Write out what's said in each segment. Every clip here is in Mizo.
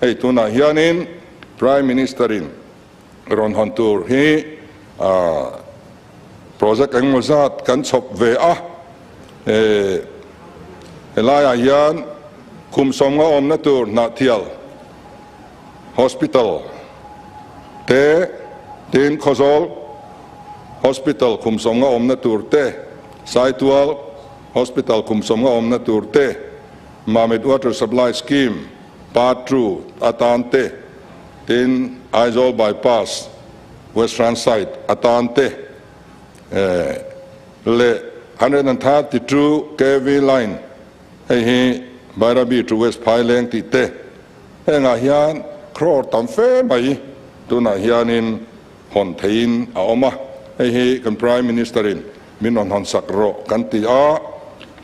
Hei tunah hianin Prime Minister in rawn hawn tur hi project engemaw zat kan chhawp ve a, helaiah hian kum 50 awmna tur Hnahthial Hospital te, tin Khawzawl Hospital kum 50 awmna tur te, Saitual Hospital kum 50 awmna tur te, Mamit Water Supply Scheme Part 2 atan te, tin Aizawl Bypass Western Side atan te leh 132 kv line hei hi Bairabi to West Phaileng tih te, hengah hian crore tam fe mai tunah hianin hawn theihin a awm a, hei hi kan Prime Minister in min rawn hawn sak rawh kan ti a,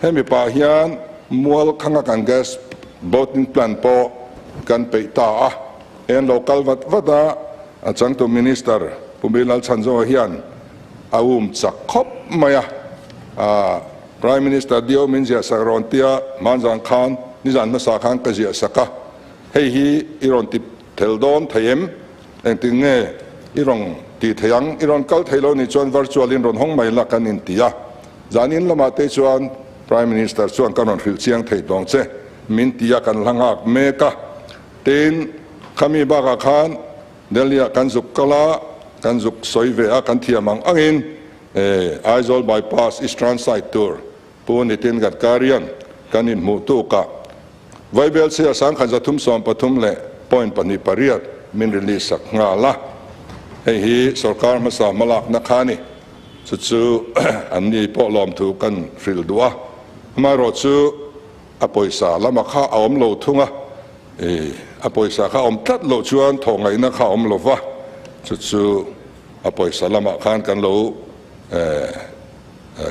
hemi pah hian mual khanga kan gas bottling plant pawh kan peih ta a, hei an lo kal vat vat a, a changtu Minister Pu Bilal Chhanzawa hian a um chak khawp mai a, Prime Minister Dio min ziah sak rawn tia hmanzan khan nizan hmasa khan ka ziah sak a, hei hi i rawn ti thel dawn thei em? Engtin nge i rawn tih thei ang? I rawn kal thei lo nih chuan virtual in rawn hawng mai la kan inti a. Zanin lamah te chuan Prime Minister chuan ka rawn hrilh chiang thei tawng che min ti a, kan hla nghak mek a. Tin, khami bakah khan Delhi ah kan zuk kal a, kan zuk sawi ve a, kan thiam ang angin Aizawl Bypass Eastern side tur Pu Nitin Gadkari-a'n kan inhmuh tukah Vaibel chhia 1313 leh point 28 min release sak nghal a, hei hi sorkar hmasa hmalakna kha a ni. Chu chu an ni pawh lawmthu kan hrilh duh a, amaherawh chu a pawisa lama kha a awm lo thung a, a pawisa kha a awm tlat loh chuan thawh ngaihna kha a awm lo va, chu chu a pawisa lamah khan kan lo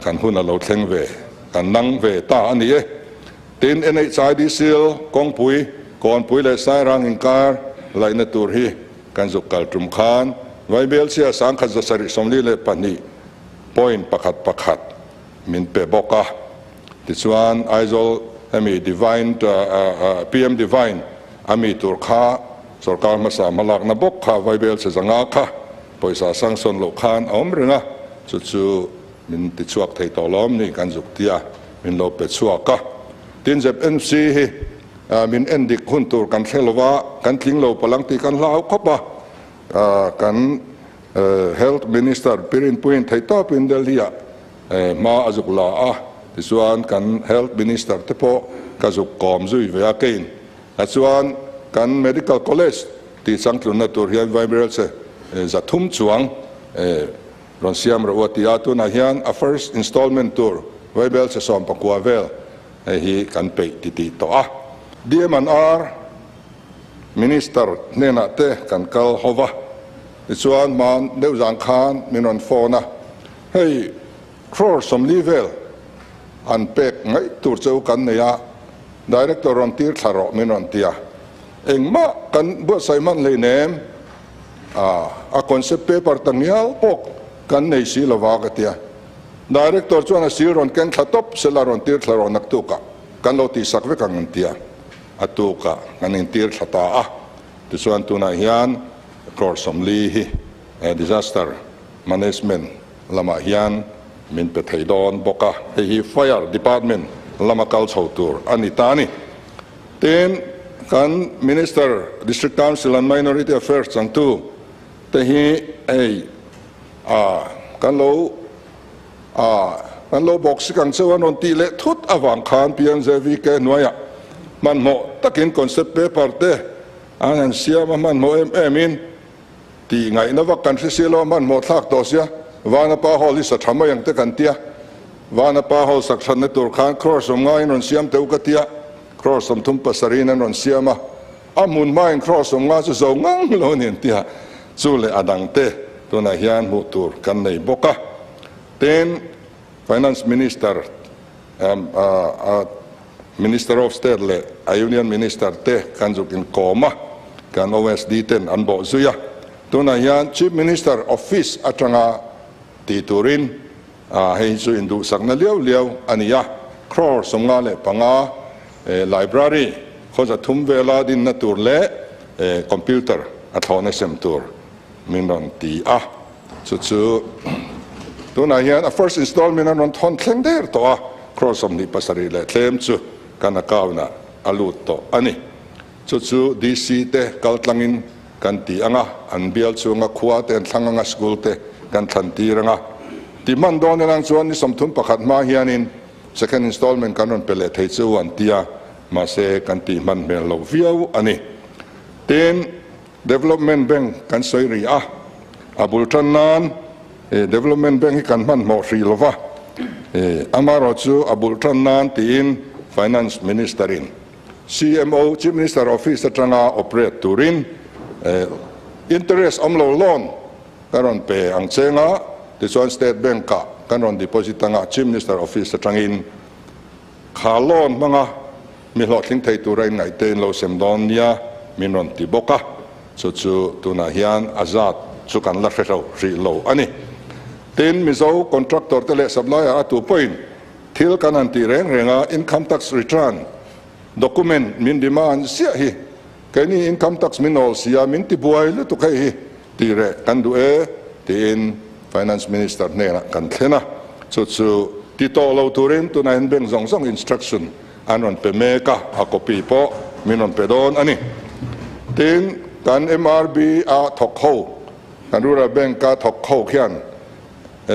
kan hun a lo thleng ve, kan nang ve ta a ni e. Tin, NHIDCL kawngpui, Kawnpui leh Sairang inkar laihna tur hi kan zuk kal tum khan Vaibel chhia 1742 point pakhat pakhat min pe bawk a. Tichuan, Aizawl hemi Divine PM Divine a mi tur kha sorkar hmasa hmalakna bawk kha Vaibel chhe zanga kha pawisa sanction loh khan a awm reng a, chu chu min ti chhuak thei tawh lawm ni kan zuk tia min lo pe chhuak a. Tin, ZNC hi min en dik hun tur kan hre lova, kan tling lo palang tih kan hlau khawp a. Kan Health Minister Pirinpuiin theihtawpin Delhi-ah hma a zuk la a, tichuan kan Health Minister te pawh ka zuk kawm zui ve a kein. Chuan kan Medical College tih changtlunna tur hian Vaibel che 300 chuang Rawn siam rawh u a ti a, tunah hian a first installment tur Vaibel chhe 19 vel hei hi kan peih ti tih tawh a. DMNR Minister hnenah te kan kal ho va, tichuan hman deuh zan khan min rawn phone a, hei crore 40 vel an pek ngaih tur che u kan nei a, Director rawn tir thla rawh min rawn ti a, engmah kan buatsaih hman hleinem. A concept paper ta ngial pawh kan nei si lova ka tia. Director chuan a sir rawn keng thla tawp sela rawn tir thla rawh naktukah kan lo tihsak vek ang an tia. A tukah kan intir thla ta a. Tichuan tunah hian crore 40 hi disaster management lamah hian min pe thei dawn bawk a. Hei hi fire department lama kal chho tur a ni ta a ni. Tin, kan Minister, District Council and Minority Affairs changtu te hi hei a kan lo a kan lo bawk sik ang cheu an rawn tih leh thut avang khan PMJVK hnuaiah hmanhmawh takin concept paper te an han siam a, hmanhmawh em em in tih ngaihna vak kan hre si lo a, hmanhmawh thlak tawh sia Vanapa Hall hi sa tha mai ang te kan tia, Vanapa Hall sak thatna tur khan crore 50 in rawn siam teuh ka tia, crore 37 in an rawn siam a, a hmun hmain crore 50 chu zo ngang lo a ni an tia, chu leh a dang te tunah hian hmuh tur kan nei bawk a. Tin, Finance Minister, Minister of State leh a Union Minister te kan zuk inkawm a, kan OSD ten an bawh zui a. Tunah hian Chief Minister Office atanga ti turin hei hi chu induhsakna liau liau a ni a, crore 55 library khaw 300 vela dinna tur leh. Computer a thlawhna sem tur min rawn ti a, chu chu tunah hian a first installment an rawn thawn thleng der tawh a, crore 27 leh tlem chu kan account ah a lut tawh a ni. Chu chu DC te kal tlangin kan ti ang a, an bial chhunga khua te an thlang ang a, school te kan thlan tir ang a. Ti hman dawn elang chuan ni 31 hma hianin second installment kan rawn pe leh thei chu an ti a, mahse kan tih hman hmel loh viau a ni. Tin, Development Bank kan sawi rih a, a bul tan nan Development Bank hi kan hmanhmawh hrih lo va, amaherawh chu a bul tan nan tiin Finance Minister in CMO, Chief Minister Office atanga operate turin interest awm lo loan kan rawn pe ang cheng a, tichuan State Bank ah kan rawn deposit anga Chief Minister Office atangin kha loan hmanga mi hlawhtling thei tura inngaihte in lo sem dawn nia min rawn ti bawk a, chu chu tunah hian a zat chu kan la hre hlo hrih lo a ni. Tin, Mizo contractor te leh supplier a tu pawhin Thil kan han tih reng reng a, income tax return document min demand ziah hi keini income tax min awl si a, min ti buai lutuk hei hi tih reh kan duh e tiin Finance Minister hnenah kan thlen a, chu chu ti tawh lo turin tunah hian bank zawng zawng instruction an rawn pe mek a, a copy pawh min rawn pe dawn a ni. Tin, kan MRB a thawk ho, kan Rural Bank a thawk ho khian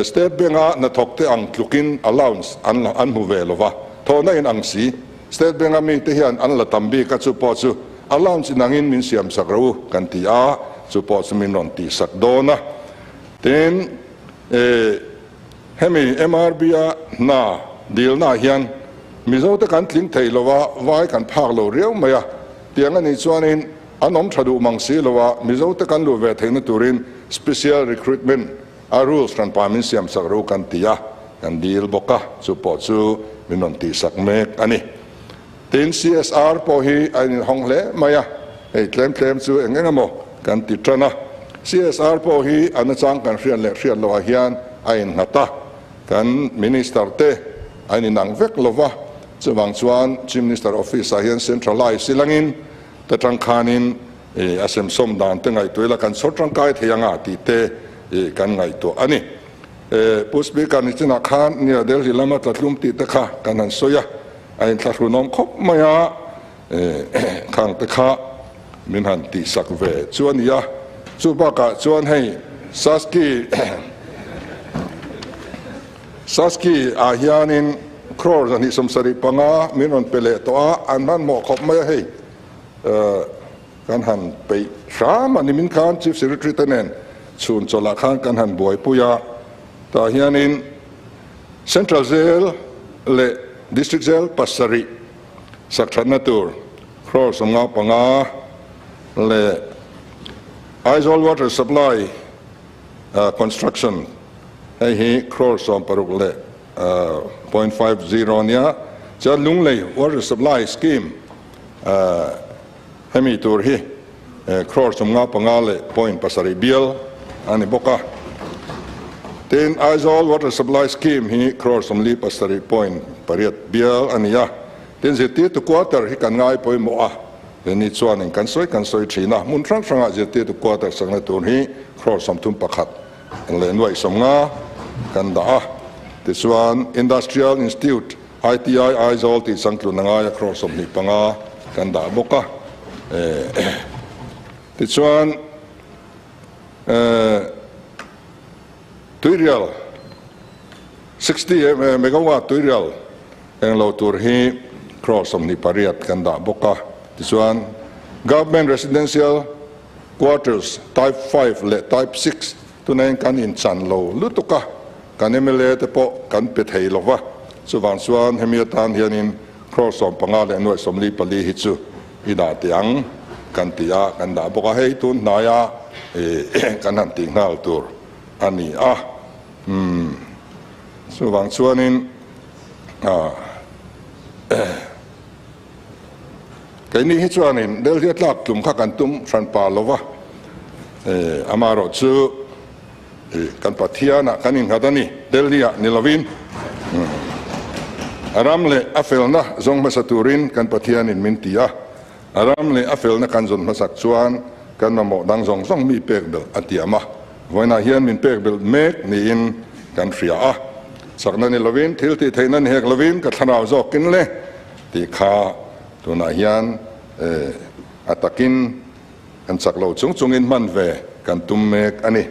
State Bank-a hnathawkte ang tlukin allowance an an hmu ve lo va, thawhna in ang si. State Bank-a mite hian an la tam bik a, chu pawh chu allowance inangin min siamsak rawh u kan ti a, chu pawh chu min rawn tihsak dawn a. Tin, hemi MRB-a hna dilnaah hian Mizote kan tling thei lo va, vai kan phak lo riau mai a, tiang a nih chuanin an awm tha duh mang si lo a, Mizote kan luh ve theihna turin special recruitment A rules hran pa min siam sak ro kan ti a, kan dil bawk a, chu pawh chu min rawn tihsak mek a ni. Tin, CSR pawh hi a inhawng hle mai a, hei tlem tlem chu eng eng emaw kan ti tan a. CSR pawh hi a nachang kan hriat leh hriat loh ah hian a innghat a, kan Minister te an inang vek lo va, chuvang chuan Chief Minister Office ah hian centralize ilangin ta tangkhanin A semsawm dan te ngaihtuah ila kan chhawr tangkai thei anga tih te kan ngaihtuah a ni. Pu Speaker nichinah khan nia Delhi lama tlatlum tih te kha kan han sawi a, a inthlahrunawm khawp mai a, khang te kha min han tihsak ve chu a ni a. Chu bakah chuan hei Saski Saski ah hianin crore 275 min rawn pe leh tawh a, an hmanhmawh khawp mai a hei. Kan han peih hram a ni min khan Chief Secretary te nen chhun chawlhah khan kan han buaipui a, tah hianin Central Jail leh District Jail pasarih sak thatna tur crore 55 leh Aizawl Water Supply Construction hei hi crore 60 leh 0.50 nia, chuan Lunglei Water Supply Scheme Hemi tur hi crore 55 leh point pasarih bial a ni bawk a. Tin, Aizawl Water Supply Scheme hi crore 47 point pariat bial a ni a. Tin, zirtirtu quarter hi kan ngai pawimawh a, ni chuanin kan sawi kan sawi thin a. Hmun hrang hrangah zirtirtu quarter sakna tur hi crore 31 leh nuaih 50 kan dah a. Tichuan, Industrial Institute ITI Aizawl tih changtlun a ngai a crore 25 kan dah bawk a. Tichuan tuirial 60 megawatt tuirial englo tur hi crore 28 kan dah bawk a. Tichuan Government Residential Quarters Type 5 leh Type 6 tunah hian kan inchan lo lutuk a. Kan mla te pawh kan pe thei lo va, chuvang chuan hemi atan hianin crore 15 leh nuaih 44 hi chu i dah teh ang kan ti a, kan dah bawk a, hei tun hnaia kan han tih nghal tur a ni a. Umm chuvang chuanin keini hi chuanin Delhi a tlak tlum kha kan tum hranpa lo va, amaherawh chu Kan Pathianah kan innghat a ni, Delhi-ah ni lovin. A ram leh a felna zawng hmasa turin kan Pathianin min ti a. A ram leh a felna kan zawn hmasak chuan kan mamawh dang zawng zawng mi pek belh a tiam a, vawiinah hian min pek belh mek niin kan hria a. Chakna ni lovin, thil tih theihna ni hek lovin ka thlarau zawkin le tih kha tunah hian a takin kan chak lo chung chungin hman ve kan tum mek a ni.